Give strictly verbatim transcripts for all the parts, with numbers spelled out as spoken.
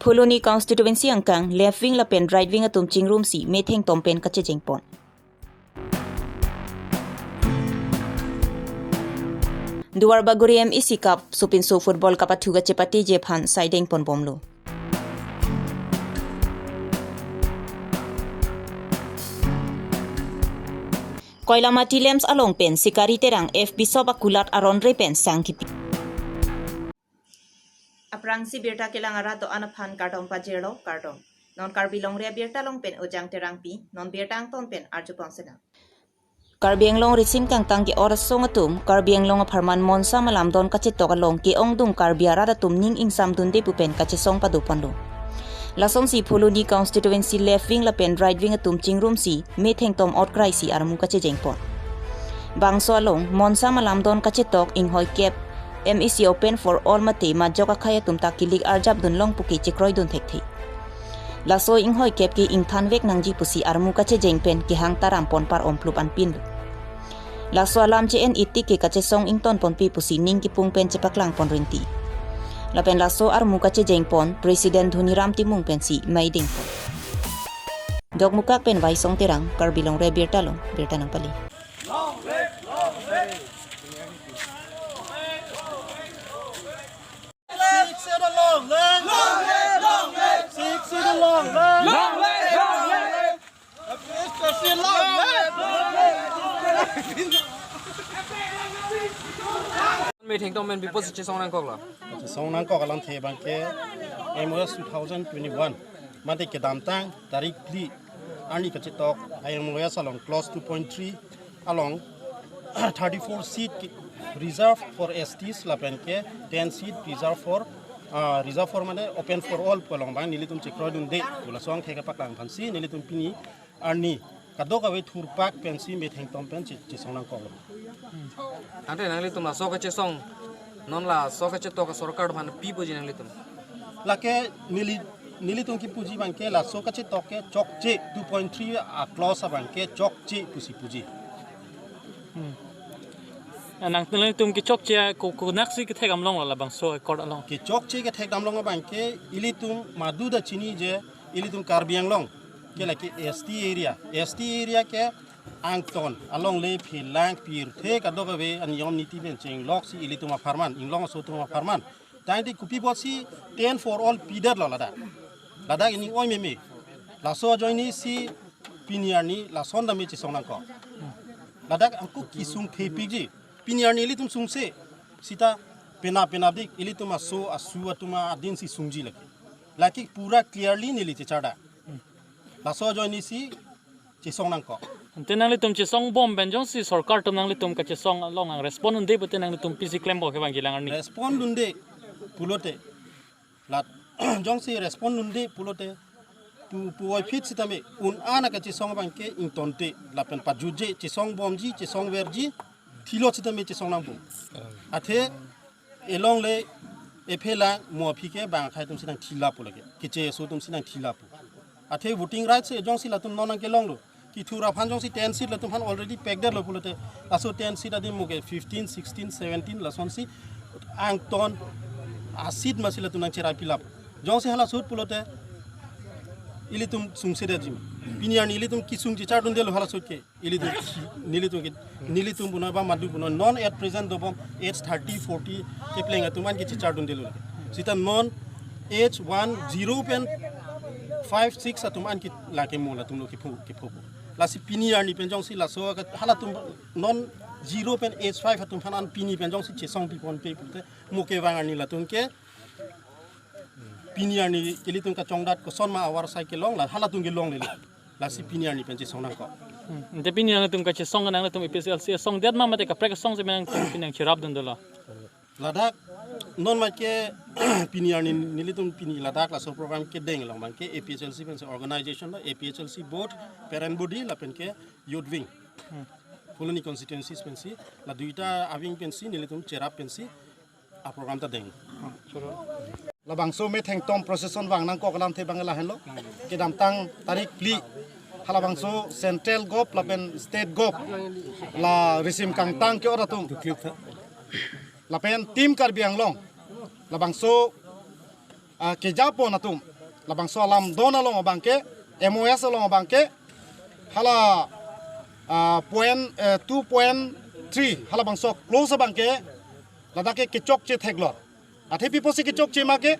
Phuloni constituency angkang left wing lapen right wing atum chingrumsi metheng tom pen kachejeng pon. Duar Bagori M A C Cup, sopinso football kapathu kachepateji aphan saideng pon bomlo. Koilamati Lamps along pen Sikari Terang F B shop akulat aron re pen sang kipi. Aphrangsi birta kelang arat do-an aphan kardom pajirlo, kardom. Non Karbi Longri Abirta along pen Ojang Terangpi, non birta angton pen arju pon sinang. Karbi Anglong risim kangtang ke-ot asong atum, Karbi Anglong apharman Monsa Malamdon kachetok along ke-ongdung Karbi arat atum ning ingsam dunde pu pen kachesong pado ponlo. Lasonsi Phuloni constituency left wing lapen right wing atum chingrumsi metheng tom ot kraisi armu kachejeng pon. Bangso along Monsa Malamdon kachetok inghoi kep M A C open for all mate majok akhai atum ta kilik arjap dun long pu ke chekroi dun thekthe. Laso inghoi kep ke ingthan vek nangji pusi armu kachejeng pen kehang taram pon par-om plup anpin. Laso alam che-en itik ke kachesong ington ponpe pusi ning kipung pen chepaklang pon rinti. Lapen laso armu kachejeng pon President Dhoniram Timung pensi maiding pon. Dokmukak pen Vaisong Terang, Karbi Longri Abirta along birta nangpali. Six to the long leg. Long leg, long leg. Six to the long leg. Long leg, long leg. Long leg. Metheng tom pen pi apotsi chesong nangkoklo? Chesong nangkok alamthe abangke M O S two thousand twenty-one mate kedamtang tarik phli arni kachetok M O S along clause two point three along thirty-four seat ki-, reserved for S Ts lapen ke ten seat reserved for, ah, reserved for mane open for all pu along abang nelitum chekroi dunde pu laso angthek kepaklang aphansi nelitum pini arni kadokave thurpak pensi metheng tom pen che-, chesong nangkoklo. Ante nanglitum laso kachesong, non laso kachetok asorkar aphan pi puji nanglitum? Lake neli, nelitum kipuji abangke laso kachetok ke chokche, two point three a-clause abangke chokche pusi puji. Hmm. Nangtum ke chokche ko, konaksi kethekdam longlo labangso accord along? Ke chokche kethekdam long abangke ilitum madu ta chiniji, ilitum Karbi Anglong ke lake S T area. S T area ke angton alongle phelang pirthe kadokave aniyom niti pen chengloksi ilitum apharman, inglong aso atum apharman. Tangte kopi apotsi ten for all pidetlo ladak? Ladak ining oi meme. Laso ajoinesi pini arni lason tame chesong nangkok. Ladak angko kesung thepikji. Pini arni ilitum sungse sita penap penapdik ilitum aso asu atum adinsi sungji lake. Lake pura clearly neli checharda. Laso ajoinesi chesong nangkok. Ante nanglitum chesong bom pen jongsi sorkar atum nanglitum kachesong along nang respond dunde pute nanglitum pisi klempo ke bang kelang arni? Respond dunde pulote, la jongsi respond dunde pulote pu, puvoiphit sitame un-an akachesong abangke ingtonte lapen pajutje, chesong bomji, chesong verji, thilot sitame chesong nangbom. Athe elongle ephelang mo aphi ke bang akhai atumsi nangthilap pu lake. Keche aso atumsi nangthilap pu. Athe voting rights jongsi latum non nangkelonglo, kethur aphan jongsi ten seat latum aphan already pack detlo pulote, laso ten seat adim mo ke fifteen, sixteen, seventeen lasonsi angton a-seat masi latum nangcherai pilap. Jongsi hala ahut pulote ilitum sungsedetji ma? Pini arni ilitum kesung chechardundelo hala ahut ke. Ilitum, nelitum ke, nelitum punon ba madu punon, non at present dobom age thirty, forty kepleng atum an ke chechardundelo. Sita non age one, zero pen five, six atum an ke lake mo latum lo kepho, kepho. Lasi pini arni pen jongsi laso ka halatum non zero pen age five atum aphan an pini pen jongsi chesong piponpe pute mo kevang arni latum ke pini arni ilitum kachongdat koson ma avar sai kelong la halatum kelonglelo. Lasi pini arni pen chesong nangkok. Hmm. Ante pini nangtum kachesong nangtum A P H L C asong det ma mate kaprek asong si nangtum pini nangcherapdundelo? Ladak non ma ke pini arni nelitum pini ladak laso program kedeng along abangke A P H L C pensi organization lo, A P H L C board, parent body lapen ke youth wing. Hmm. Phuloni constituencies pensi la duita a-wing pensi nelitum cherap pensi a-program ta deng. Labangso methengtom procession vang nangkok alamthe abang lahenlo. Kedamtang tarik phli halabangso central gov lapen state gov la risim kangtang ke-ot atum lapen Team Karbi Anglong labangso, ah, kejapon atum Labangso alam don along abangke, M O S along abangke, hala, ah, point, eh, two point three, halabangso clause abangke, ladak ke kechokche theklong. Athe pi apotsi kechokche ma ke,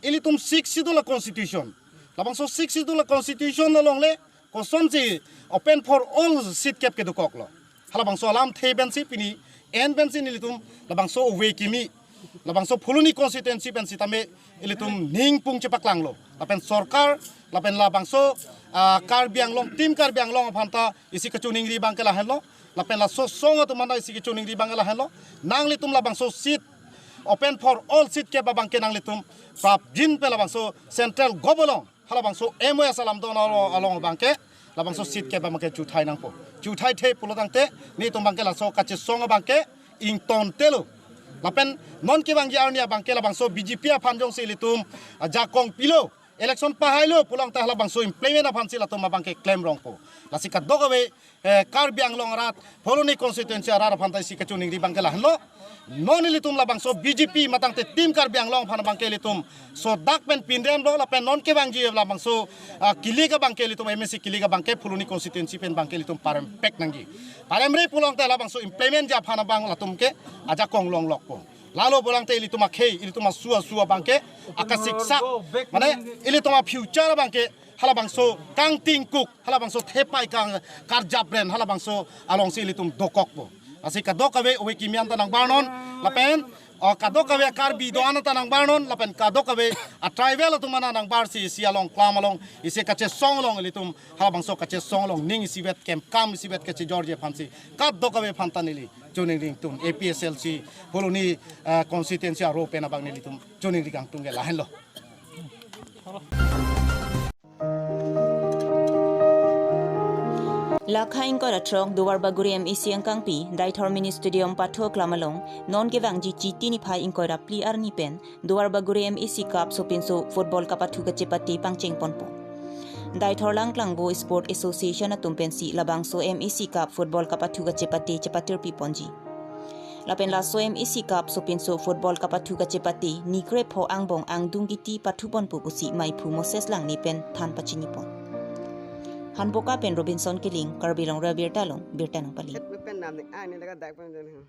ilitum Sixth Schedule a-constitution. Labangso Sixth Schedule a-constitution along le, kosonsi open for all seat kep kedokoklo. Halabangso alamthe pensi pini, en pensi nelitum, labangso ove kimi, labangso Phuloni constituency pen sitame, ilitum ning pung chepaklanglo. Lapen sorkar, lapen labangso, ah, Karbi Anglong, Team Karbi Anglong aphanta isi kachiningri abangke lahenlo. Lapen laso asong atum aphanta isi kachiningri abangke lahenlo. Nanglitum labangso seat, open for all seat kep abangke nanglitum prapjin pen labangso central govt along, halabangso M O S alam don along, along abangke, labangso seat kep abangke chuthai nangpo. Chuthaithe pulo tangte, nelitum abangke laso kachesong abangke ingtontelo. Lapen non kevangji arni abangke labangso B J P aphan jongsi ilitum, ah, ajakong pilo, election pahailo pulo tangte halabangso implement aphansi latum abangke klemrongpo. Lasi kadokave, eh, Karbi Anglong arat, Phuloni constituency arat aphanta isi kachiningri abangke lahenlo. Non ilitum labangso B J P matangte Team Karbi Anglong aphan abangke ilitum sodak pen pinremlo, lapen non kevangji labangso, ah, kilik abangke ilitum M A C kilik abangke Phuloni constituency pen abangke ilitum parempek nangji. Paremre pulo tangte labangso implement ji aphan abang latum ke ajakong longlokpo. Lalo pulo tangte ilitum akhei, ilitum asu asu abangke akasiksak. Mane ilitum a-future abangke halabangso kangtingkuk, halabangso thepai kang karjapren, halabangso alongsi ilitum dokokpo. Lasi kadokave ove kimi anta nangbarnon, lapen, o, kadokave Karbi do-an anta nangbarnon, lapen kadokave a-tribal atum anta nangbarsi isi along klam along, isi kachesong along ilitum, halabangso kachesong along ning isivet kemkam isivet kachejorji aphansi kadokave aphanta neli chiningri ingtung, A P H L C Phuloni, eh, constituency arlo pen abang nelitum chiningri kangtung ke lahenlo. Lakha ingkoi ra throk Duarbagori M A C angkangpi, Deithor Mini Stadium pathu aklam along, non kevangji Chiti niphai ingkoi ra phli arni pen, Duarbagori M A C Cup sopinso football kapathu kachepate pangcheng ponpo. Deithor Langklangbo Sport Association atum pensi labangso M A C Cup football kapathu kachepate chepatirpi ponji. Lapen laso M A C Cup sopinso football kapathu kachepate ni krepho angbong angdung kiti pathu ponpo pusi maiphu Moses Langne pen than pachini pon. Hanboka pen Robinson Killing, Karbi Anglong Ra Birta along, birta nangpali. Pen nam ne, ah, ne laga dak pen jan ha.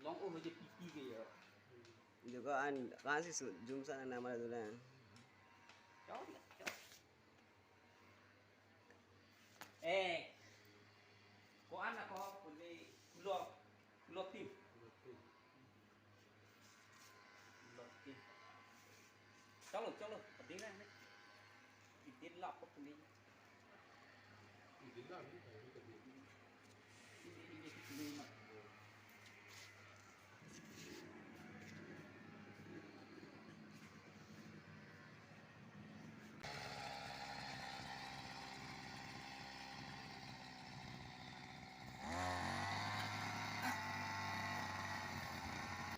Long o hoje pipi ke ya. Joko an kasi su jum sa na mara dula. Eh. Ko an ko pule kulo kulo tim. Kulo tim. Chalo chalo, padina ne. Idin la ko pule.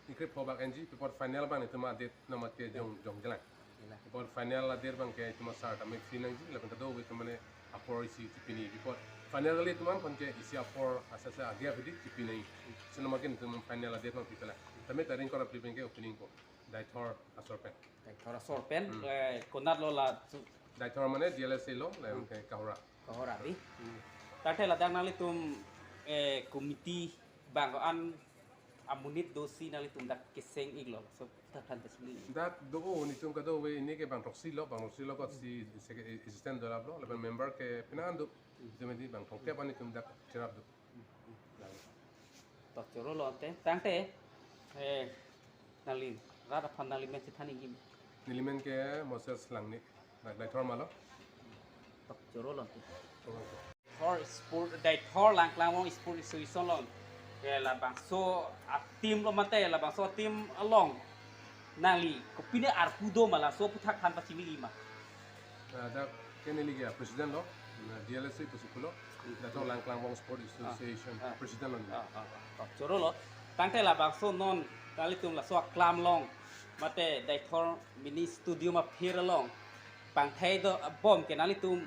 Ni krepho bak enji, pipot final abang netum adet namate jong jong jelang. Pipot final adet abangke itum asar tame free nangji, lapen kadokave itum mane apor isi chipini. Pipot final kali itum aphan ke isi apor asasa adia pidi chipini. Sino makin itum final adet abang pipela. Tame taring kora pipin ke opening ko. Deithor asor pen. Deithor asor pen, hmm, eh, konat lo la su- Deithor mane D L S A lo, la, hmm, ke Kohora. Kohora di. Hmm. Tangte ladak nanglitum, eh, committee abang ko-an amonit dosi nanglitum dak keseng iklo, so dak than ta sini. Dak do o netum kadokave ini ke bang throksi lo, bang throksi lo kot si, si assistant dolap lo, lapen member ke penang do, jemedi bang throksi apa netum dak cherap do. Tok choro lo te, tangte, eh, nangli rat aphan nangli men si than ingim. Neli men ke Moses Langne, Deithor malo. Tok choro lo te. Deithor Sport, Deithor Langklangbo Sport Association along. Ke labangso a-team lo mate, labangso a-team along. Nangli, kopine arpu do ma laso aputhak than pachini ma. Ah, dak ke neli ke president lo, na D L S A pusi pulo, Deithor Langklangbo Sport Association, ah, president lo neli. Ah, ah, ah. Tok choro lo. Tangte labangso non, nanglitum laso aklam along, mate Deithor Mini Stadium aphi along. Pangthai do bom ke nanglitum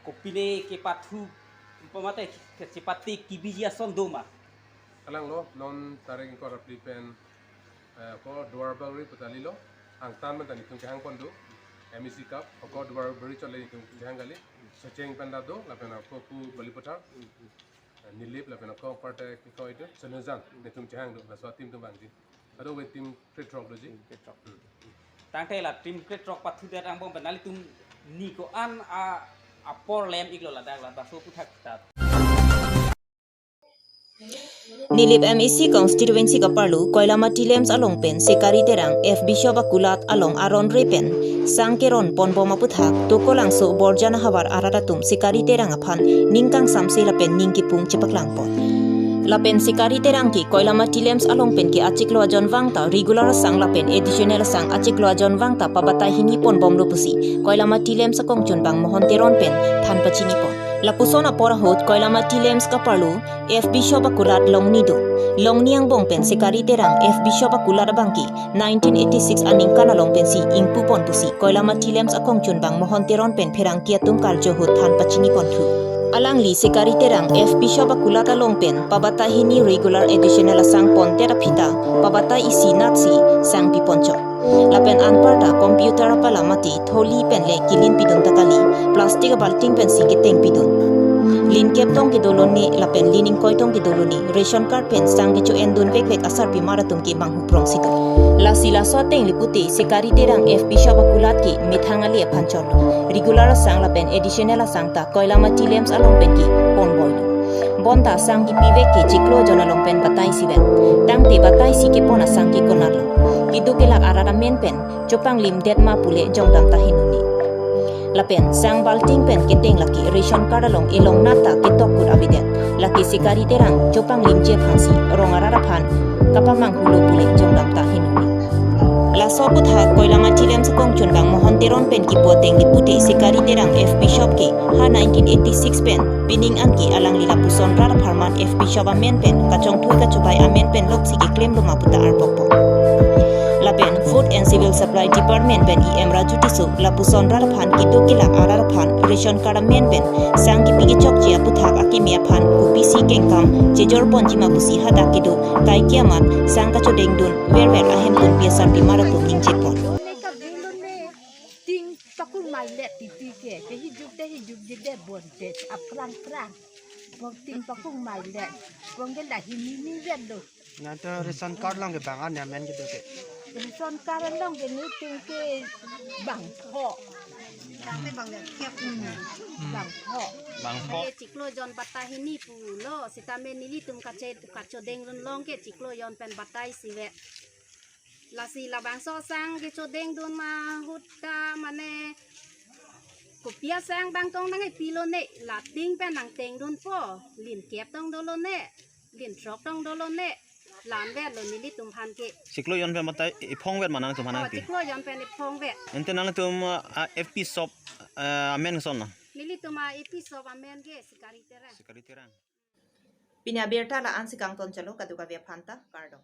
kopine kepathu, mate kachepate kebiji ason do ma. Kalang lo, non tarik ingkoi ra phli pen, Eh, ko Duarbagori pu ta lilo, angtan pen ta netum kehang pon do, M E C cup, ko Duarbagori chot le netum kehang kali, Socheng pen ta do, lapen ko pu Balipathar, eh, Nilip, lapen ko aparte ko itu, Sonujan, netum kehang do, laso team atum vangji. Ado we team krethrok doji. Tangte la team krethrok pathudet angbong pen nelitum ni ko-an a apor lem iklo ladak la, laso aputhak ta. Nilip M A C constituency kaparlo Koilamati Lamps along pen Sikari Terang F B shop akulat along aron re pen sang keron ponbom aputhak Tokolangso Borjan ahavar arat atum Sikari Terang aphan ning kangsamse lapen ning kipung chepaklang pon. Lapen Sikari Terang ke Koilamati Lamps along pen ke achiklo ajon vang ta regular asang lapen additional asang achiklo ajon vang ta pabatai hini ponbomlo pusi Koilamati Lamps akongchunbang Mohon Teron pen than pachini pon. Lapuson apor ahut Koilamati Lamps kaparlo F B shop akulat longni do. Longni angbong pen Sikari Terang F B shop akulat abang ke nineteen eighty-six aningkan along pensi ingpu pon pusi Koilamati Lamps akongchunbang Mohon Teron pen pherangke atum karjo ahut than pachini ponthu. Alangli Sikari Terang F B shop akulat along pen pabatai hini regular additional asang pontet aphi ta pabatai isi natsi sang pi ponchok. Lapen anparta computer apala mati tholi pen le kilin pidun ta kali, plastic abalting pensi keteng pidun. Lin kep tong kedo lone lapen lin ingkoi tong kedo lone, ration card pen sang kecho-en dun vekvek asarpimar atum ke manghu prong si do. Lasi laso ateng le pute Sikari Terang F B shop akulat ke methang ale aphan chorlo. Regular asang lapen additional asang ta Koilamati Lamps along pen ke ponvoilo. Bonta sang kipivek ke chiklo jon along pen batai isi vet. Tangte batai isi kepon asang ke konatlo? Keduk kelak arat amen pen chopanglimdet ma pule jongdam ta henone. Lapen sang balting pen keteng lake ration card along elong nat ta ketok kut avedet. Lake Sikari Terang chopanglimji aphansi rong arat aphan kapamanghulo pule jongdam ta henone. Laso aputhak Koilamati Lamps akongchunbang Mohon Teron pen kipu ateng le pute Sikari Terang F B shop ke ha nineteen eighty-six pen pining an ke alangli lapuson rat apharman F B shop amen pen kachongthui kachobai amen pen loksi keklemlo ma puta arpokpo. Lapen Food and Civil Supply Department pen E M Raju Tisso lapuson rat aphan keduk kelak arat aphan ration card amen pen sang kipi kechokche aputhak akimi aphan kopisi kengkam chejor ponji ma pusi hadak kedo kaike amat sang kachodengdun verver ahem pen pi asarpimar atum ningje pon. Ting pakung mailet titi ke, ke hijuk te hijuk jede bonte, aplang plang. Bong ting pakung mailet, bong ke la hini ni vet lo. Nangtum ration card along ke bang an amen kedo ke? Ration card along ke netum ke bangpho. Bangpho. Bangpho. Ke chiklo jon batai hini pulo, sitame nelitum kache kachodengdun long ke chiklo jon pen batai isi vet. Lasi labangso sang kechodengdun ma ahut ta mane kopi asang bang tong nangkepilone, la ting pen nangtengdunpo, lin kep tong dolone, lin throk tong dolone, la-an vetlo nelitum aphan ke. Chiklo jon pen batai iphong vet ma nangtum aphan? Oh, nangpi chiklo jon pen iphong vet. Ante nangtum, ah, F B shop, ah, amen koson na? Nelitum a F B shop amen ke Sikari Terang. Sikari Terang. Pini abirta la-ansi kangton chalo, kadokave aphanta kardom.